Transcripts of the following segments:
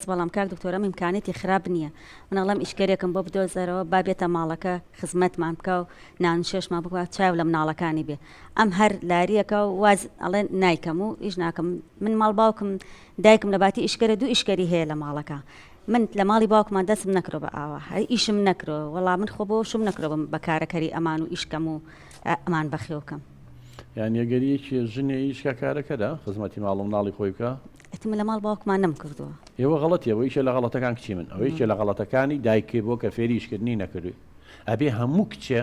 بەڵام کاک دکتۆر ئەم ئیمکانیەتی خراپ نیە من ئەڵێم ئیشکەرێکم بۆ بدۆزەرەوە با بێتە ماڵەکە خزمەتمان بکا و نان و شێشمان بکا چاو لە مناڵەکانی بێ ئەم هەر لاریەکە و واز ئەڵێ نایکەم و ئیش ناکەم من ماڵ باوکم دایکم لە باتی ئیشکەرە دوو ئیشکەری هەیە لە ماڵەکە من لە ماڵی باوکمان دەستم نەکرۆ بە ئاوا هەر ئیشم نەکرۆ وەڵا من خۆ بۆ شوم نەکرۆ بم بە کارەکەری ئەمان و ئیشکەم و ئەمان بەخێو کەم. یانی ئەگەر یەکێ ژنێ ئیش کا کارەکەرە خزمەتی ماڵ و مناڵی خۆی بکا؟ ئەتو من لە ماڵ باوکمان نەم کردووە. ئێوە غەڵەتی ئەوە یەکێ لە غەڵەتەکان کچی من ئەوە یەکێ لە غەڵەتەکانی دایکێ بووە کە فێری ئیشکردنی نەکردووی ئەبێ هەموو کچێ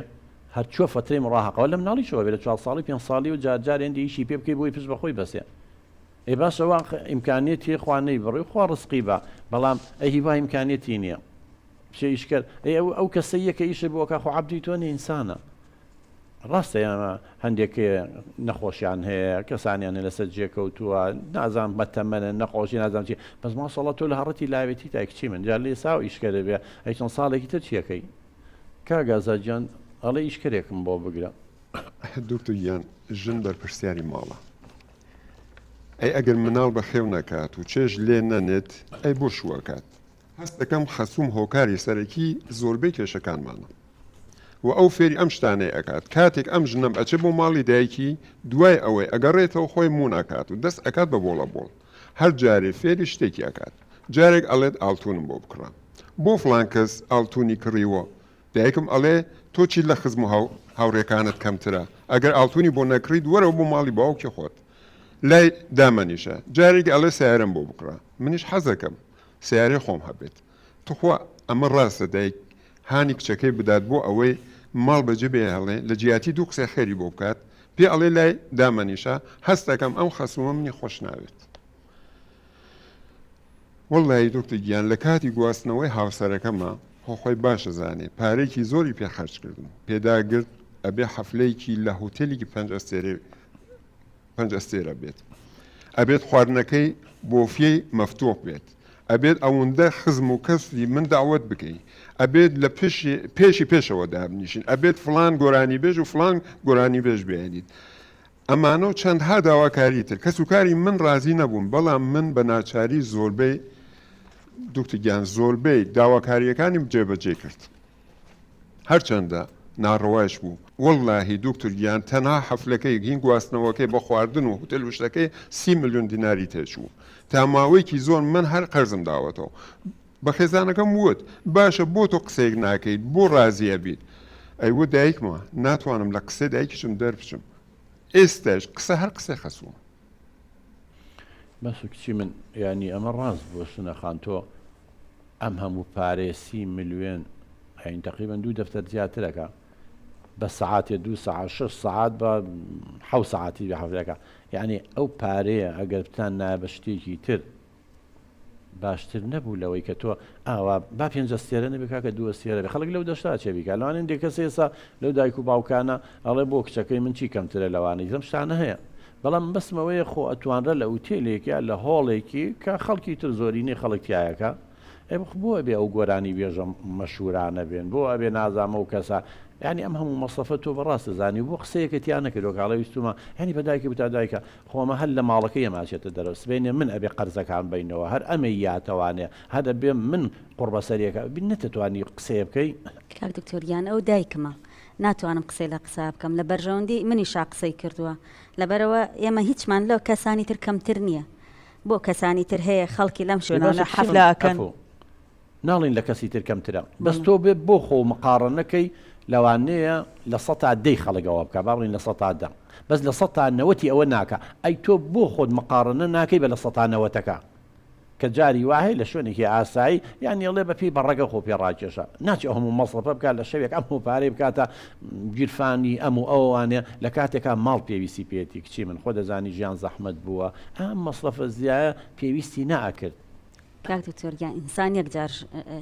هەر چوە فەترەی مڕاهەقەوە لە مناڵیشەوە بێ لە چوار ساڵی پێنج ساڵی و جار جار هێندێ ئیشی پێ بکەی بۆی پشت بە خۆی بەسێ ئێ باشە وا ئیمکانیەتی خوا نەیبڕی خوا ڕزقی با بەڵام ئەی هیوا ئیمکانیەتی نییە بچێ ئیشکەر ئەی ئەو ئەو کەسەیە کە ئیشت بۆ ئەکا خۆ عەبدی تۆ نیە ئینسانە ڕاستە ئێمە هەندێک نەخۆشیان هەیە کەسانیان هەیە لەسەر جێ کەوتووە نازانم بە تەمەنە نەخۆشی نازانم چی بەس ماشەڵڵا تۆ لە هەڕەتی لاوێتی تا کچی من جا لێ ساو ئیشکەرە بێ ئەی چەند ساڵێکی تر چیەکەی کاک ئازاد گیان ئەڵێ ئیشکەرێکم بۆ بگرە. دکتۆر گیان ژن بەرپرسیاری ماڵە ئەی ئەگەر مناڵ بەخێو نەکات و چێژ لێ نەنێت ئەی بۆ شوو ئەکات؟ هەست دەکەم خەسووم هۆکاری سەرەکی زۆربەی کێشەکانمانە و ئەو فێری ئەم شتانەی ئەکات کاتێک ئەم ژنەم ئەچێ بۆ ماڵی دایکی دوای ئەوەی ئەگەڕێتەوە خۆی موون ئەکات و دەست ئەکات بە بۆڵە بۆڵ هەر جارێ فێری شتێکی ئەکات جارێک ئەڵێت ئاڵتونم بۆ بکڕە بۆ فڵان کەس ئاڵتونی کڕیوە دایکم ئەڵێ تۆ چیت لە خزم و هاوڕێکانت کەمترە ئەگەر ئاڵتونی بۆ نەکڕیت وەرەوە بۆ ماڵی باوکی خۆت لای دامەنیشە جارێک ئەڵێ سەیارەم بۆ بکڕە منیش حەزەکەم سەیارەی خۆم هەبێت توخوا ئەمە ڕاستە دایک هانی کچەکەی بدات بۆ ئەوەی ماڵ بەجێ بێهێڵێ لە جیاتی دوو قسەی خێری بۆ بکات پێ ئەڵێ لای دامەنیشە هەست دەکەم ئەم خەسومە منی خۆش ناوێت وەڵایی دکتۆر گیان لە کاتی گواستنەوەی هاوسەرەکەمە خۆ خۆی باش ئەزانێ پارەیەکی زۆری پێ خەرج کردم پێداگرت ئەبێ حەفلەیەکی لە هوتێلێکی پێنج ئەستێرەی پەنج ئەستێرە بێت ئەبێت خواردنەکەی بۆفیەی مەفتوح بێت ئەبێت ئەوەندە خزم و کەسی من داوەت بکەی ئەبێت لە پێشی پێشەوە دابنیشین ئەبێت فلان گۆرانی بێژ و فلان گۆرانی بێژ بێنیت ئەمانە و چەندها داواکاری تر کەس و کاری من ڕازی نەبوون بەڵام من بە ناچاری زۆربەی دکتۆر گیان زۆربەی داواکاریەکانیم جێبەجێ کرد هەرچەندە ناڕەوایش بوو. وەڵلاهی دوکتور گیان تەنها حەفلەکەی هین گواستنەوەکەی بە خواردن و هوتێل و شتەکەی سی ملیۆن دیناری تێچوو. تا ماوەیەکی زۆر من هەر قەرزم داوەتەوە. بە خێزانەکەم وت باشە بۆ تۆ قسەیەک ناکەیت بۆ ڕازی ئەبیت؟ ئەیوت دایکمە ناتوانم لە قسەی دایکیشم دەربچم. ئێستاش قسە هەر قسەی خەسوومە. بەس کچی من یانی ئەمە ڕاست بوو سنە خان تۆ ئەم هەموو پارەیە سی ملوێن یانی تەقریبەن دوو دەفتەر زیاترەکە بە سەعاتێ دوو سەعات شەش سەعات بە حەو سەعاتی بە حەفتەکە یعنی ئەو پارەیە ئەگەر بتان نایە بە شتێکی تر باشتر نەبوو لەوەی کە تۆ ئاوا با پێنج ئەستێرە نەبێ کاکە دوو ئەستێرە بێ خەڵک لەو دەشتا چێ بیکا لەوانەیە هەندێک کەس ئێستا لەو دایک و باوکانە ئەڵێ بۆ کچەکەی من چی کەمترە لەوانەی تر ئەم شتانە هەیە بەڵام مەبەستم ئەوەیە خۆ ئەتوانرا لە ئوتێلێک یا لە هۆڵێکی کە خەڵکی تر زۆرینەی خەڵک تیایەکە ئێ بۆ ئەبێ ئەو گۆرانی بێژە مەشهورانە بێن بۆ ئەبێ نازانم ئەو کەسە یانی ئەم هەموو مەسرەفە تۆ بەڕاست ئەزانی بۆ قسەیەکە تیا نەکردوە کە ئەڵێ ویستومە یانی بە دایکی بتا دایکە خۆ ئەمە هەر لە ماڵەکەی ئێمە ئەچێتە دەرەوە سبەینێ من ئەبێ قەرزەکان بەینەوە هەر ئەمەی یاتەوانێ هەر ئەبێ من قوڕبەسەریەکە نەتەتوانی قسەیە بکەی. کاک دکتۆر گیان ئەو دایکمە ناتوانم قسەی لە قسە بکەم لە بەرژەوەندی منیشا قسەی کردووە لەبەرئەوە ئێمە هیچمان لە کەسانی تر کەمتر نییە بۆ کەسانی تر هەیە خەڵکی لەم شوێنانە حەفلە ئەکەن. ناڵێین لە کەسی تر کەمترە بەس تۆ بێ بۆ خۆو مقاڕەنە کەی لەوانەیە لە سەتا دەی خەڵک ئەوە بکا با بڵێین لە سەتا دە بەس لە سەتا نەوەتی ئەوە ناکا ئەی تۆ بۆ خۆت مقاڕەنە ناکەی بە لە سەتا نەوەتەکە کە جاری وا هەیە لە شوێنێکی ئاسایی یان ئەڵێ بە پێی بەڕەگە خۆ پێ ڕاکێشە ناچێ ئەو هەموو مەسرەفە بکات لە شەوێک ئەم هەموو پارەی بکاتە گیرفانی ئەم و ئەوانێ لە کاتێکا ماڵ پێویستی پێیەتی کچی من خۆ دەزانی ژیان زەحمەت بووە ئەم مەسرەفە زیایە پێویستی نەئەکرد. کاک دکتۆر گیان ئینسان یەک جار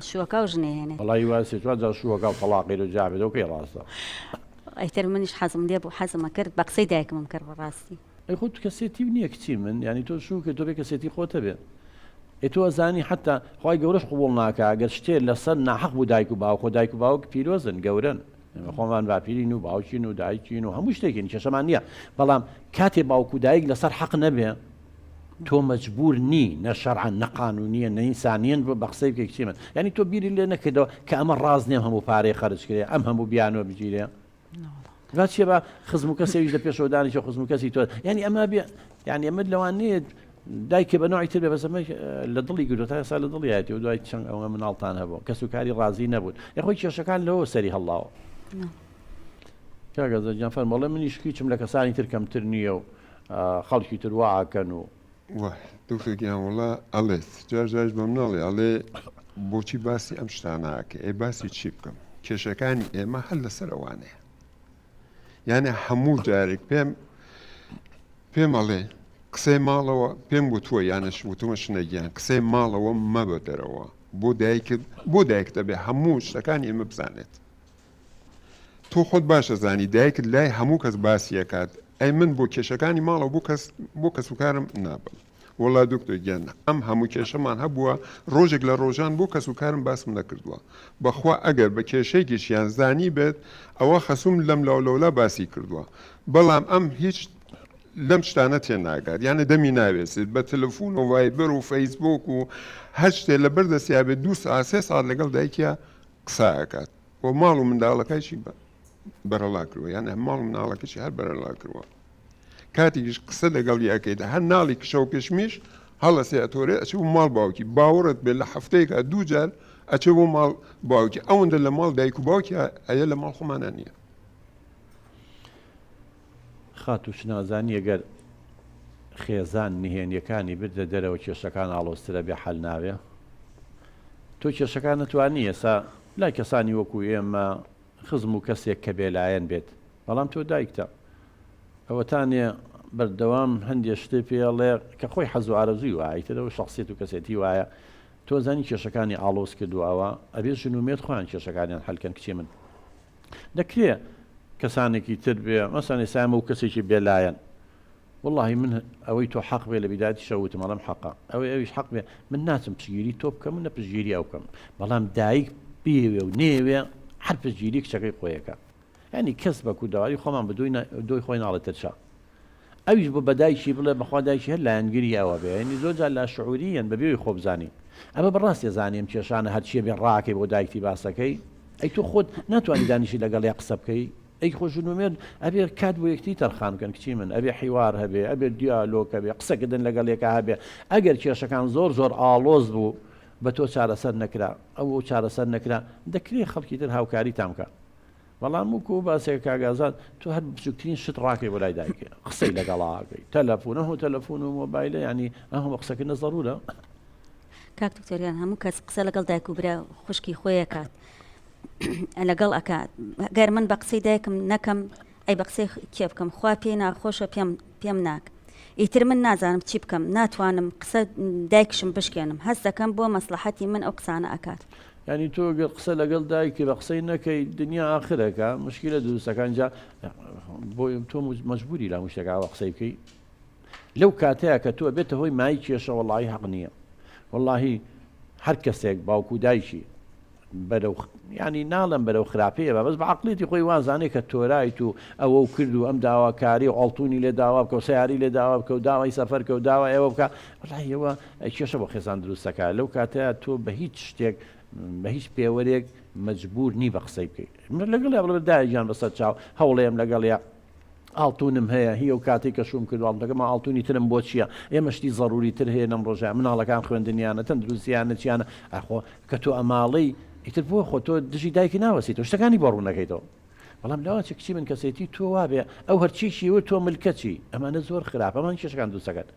شوەکا و ژنێ هێنێ. وەڵایی وا سێ چوار جار شوەکا و تەڵاقی لۆ جا بێتەوە کەی ڕاستە. ئیتر منیش حەزم لێ بوو حەزم ئەکرد بە قسەی دایکمم کرد بەڕاستی. ئەی خۆ کەسێتی نییە کچی من یانی تۆ شوو کرد تۆ بێ کەسێتی خۆت هەبێ ئێ تۆ ئەزانی حتا خوای گەورەش قبوڵ ناکا گەر شتێ لەسەر ناحەق بوو دایک و باوک خۆ دایک و باوک پیرۆزن گەورەن ئێمە خۆمان باپیرین و باوکین و دایکین و هەموو شتێکین کێشەمان نییە بەڵام کاتێ باوک و دایک لەسەر حەق نەبێ. تۆ مەجبور نی نە شەرعەن نە قانونیەن نە ئینسانیەن بە قسەی بکەی کچی من یانی تۆ بیری لێ نەکردەوە کە ئەمە ڕاست نیە ئەم هەموو پارەیە خەرج کرێ ئەم هەموو بیانوە بگیرێ با چیە با خزم و کەسێکیش لە پێشەوە دانیشە خزم و کەسی تۆ یانی ئەمە بێ یانی ئەمە لەوان نییە دایکە بە نوعی تر بێ بەس ئەمە لە دڵی گرتووە تا ئێستا لە دڵیایەتی و دوای چەند ئەوە مناڵتان هەبوو کەس و کاری ڕازی نەبوون یاخۆی کێشەکان لەوە سەری هەڵاوە کاک ئازاد گیان فەرموو ئەڵێ منیش هیچم لە کەسانی تر کەمتر نییە و خەڵکی تر وا ئەکەن و. واه دکتۆر گیان وەڵا ئەڵێت جار جاریش بەم ناڵێ ئەڵێ بۆچی باسی ئەم شتانە ئەکەی ئەی باسی چی بکەم کێشەکانی ئێمە هەر لەسەر ئەوانەیە یانە هەموو جارێک پێم پێم ئەڵێ قسەی ماڵەوە پێم وتووە یانەش وتومە شنە گیان قسەی ماڵەوە مەبە دەرەوە بۆ دایکت بۆ دایکت دەبێ هەموو شتەکانی ئێمە بزانێت تۆ خۆت باش ئەزانی دایکت لای هەموو کەس باسی ئەکات ئەی من بۆ کێشەکانی ماڵەوە بۆ کەس بۆ کەسوکارم نابم وەڵا دکتۆر گیان ئەم هەموو کێشەمان هەبووە ڕۆژێک لە ڕۆژان بۆ کەسوکارم باسم نەکردووە بەخوا ئەگەر بە کێشەیەکیشیان زانی بێت ئەوە خەسوم لەم لاو لەولا باسی کردووە بەڵام ئەم هیچ لەم شتانە تێناگات یانە دەمی ناوێسێت بە تەلەفون و ڤایبەر و فەیسبوک و هەر شتێ لەبەر دەستیا بێت دوو سەعات سێ سەعات لەگەڵ دایکیا قسە ئەکات و ماڵ و منداڵەکەیشی بەرەڵا کردووە یان ماڵ و مناڵەکەشی هەر بەرەڵا کردووە کاتێکیش قسە لەگەڵ یاکەیت هەر ناڵی کشە و کشمیش هەڵەسێ ئەتۆرێ ئەچێ بۆ ماڵ باوکی باوەڕت بێت لە هەفتەیەکا دوو جار ئەچێ بۆ ماڵ باوکی ئەوەندە لە ماڵ دایک و باوکی هەیە لە ماڵ خۆمانە نییە. خاتوو شنازانی ئەگەر خێزان نهێنیەکانی بردە دەرەوە کێشەکان ئاڵۆزترە بێ حەل ناوێ تۆ کێشەکان نەتوانی ئێسا لای کەسانی وەکو ئێمە خزم و کەسێک کە بێلایەن بێت بەڵام تۆ دایکتە ئەوەتانێ بەردەوام هەندێ شتێ پێڵێ کە خۆی حەز و ئارەزووی وایە ئیتر ئەو شخصیت و کەسێتی وایە تۆ زانی کێشەکانی ئاڵۆز کردو ئەوە ئەبێ ژن و مێرد خۆیان کێشەکانیان حەلکەن کچی من دەکرێ کەسانێکی تر بێ مەسەن ئێستا ئێمە و کەسێکی بێلایەن وەڵاهی من ئەوەی تۆ حەق بێ لە بیدایەتیشەوە وتم ئەڵێم حەقە ئەوەی ئەویش حەق بێ من ناچم پشتگیری تۆ بکەم و نە پشتگیری ئەو بکەم بەڵام دایک بیەوێ و نەیەوێ هەر پشتگیری کچەکەی خۆیەکە یعنی کەس بە کوردەواری خۆمان بە دۆی خۆی ناڵێ ترشا ئەویش بۆ بە دایکی بڵێ بەخوا دایکی هەر لایەنگری ئەوە بێ یعنی زۆر جار لاشعوریەن بەبێ ئەوەی خۆ بزانی ئەمە بەڕاستی ئەزانی ئەم کێشانە هەرچیە بێ ڕاکەی بۆ دایکتی باسەکەی ئەی تۆ خۆت ناتوانی دانیشی لەگەڵیا قسە بکەی ئەی خۆ ژن و مێرد ئەبێ کات بۆ یەکتری تەرخان بکەن کچی من ئەبێ حیوار هەبێ ئەبێ دیالۆگ هەبێ قسەکردن لەگەڵ یەکا هەبێ ئەگەر کێشەکان زۆر زۆر ئاڵۆز بوو بە تۆ چارەسەر نەکرا ئەو چارەسەر نەکرا دەکرێ خەڵکی تر هاوکاریتان بکە بەڵام وەکو باسێک کاک ئازاد تۆ هەر بچووکترین شت ڕاکەی بۆ لای دایکێ قسەی لەگەڵاکەی تەلەفۆن هەموو تەلەفۆن و مۆبایلە ینی ئەم هەموو قسەکردنە زەرورە کاک دکتۆریان هەموو کەس قسە لەگەڵ دایک و برا خوشکی خۆیەکات لەگەڵ ئەکات گەر من بە قسەی دایکم نەکەم ئەی بە قسەی کێ بکەم خوا پێی ناخۆشە پێم پێم ناک ئیتر من نازانم چی بکەم ناتوانم قسە دایکشم بشکێنم هەست دەکەم بۆ مەسلحەتی من ئەو قسانە ئەکات. یانی تۆ گەر قسە لەگەڵ دایکی بە قسەی نەکەی دنیا ئاخرەکە مشکلە دروستەکان جا بۆ تۆ مەجبوری لە هەموو شتێک ئاوا قسەی بکەی لەو کاتەیە کە تۆ بێتە هۆی مای کێشە وەڵی حەق نییە وەڵی هەر کەسێک باوکو دایکی بەرەو ینی ناڵم بەرەو خراپەیە بە بەس بە عقلێتی خۆی وازانێ کە تۆرایت و ئەوە و کرد و ئەم داواکاری و ئاڵتونی لێ داوا بکە و سیاری لێ داوا بکە و داوای سەفەر کە و داوا ئێوە بکە وەڵی ئەوە کێشە بۆ خێزان دروست دەکات لەو کاتەیا تۆ بە هیچ شتێک بە هیچ پێوەرێک مەجبور نی بە قسەی بکەیت من لەگەڵ بڵێ دایە گیان بەسەر چاو هەوڵێم لەگەڵیا ئاڵتونم هەیە هی ئەو کاتێک کە شوم کردو ئاڵتونەکەم ئاڵتونی ترم بۆ چییە ئێمە شتی زەڕوری تر هەیە لەم ڕۆژە مناڵەکان خوێندنیانە تەندروستیانە چیانە ئەخۆ کە تۆ ئەماڵەی ئیتر بۆ خۆ تۆ دژی دایکی ناوەسیتەوە شتەکانی بۆ ڕوونەکەیتەوە بەڵام لەوانچە کچی من کەسێتی تۆ وابێ ئەو هەرچیشی وت تۆ ملکەچی ئەمانە زۆر خراپە ئەمان کێشەکان دروست دەکەن.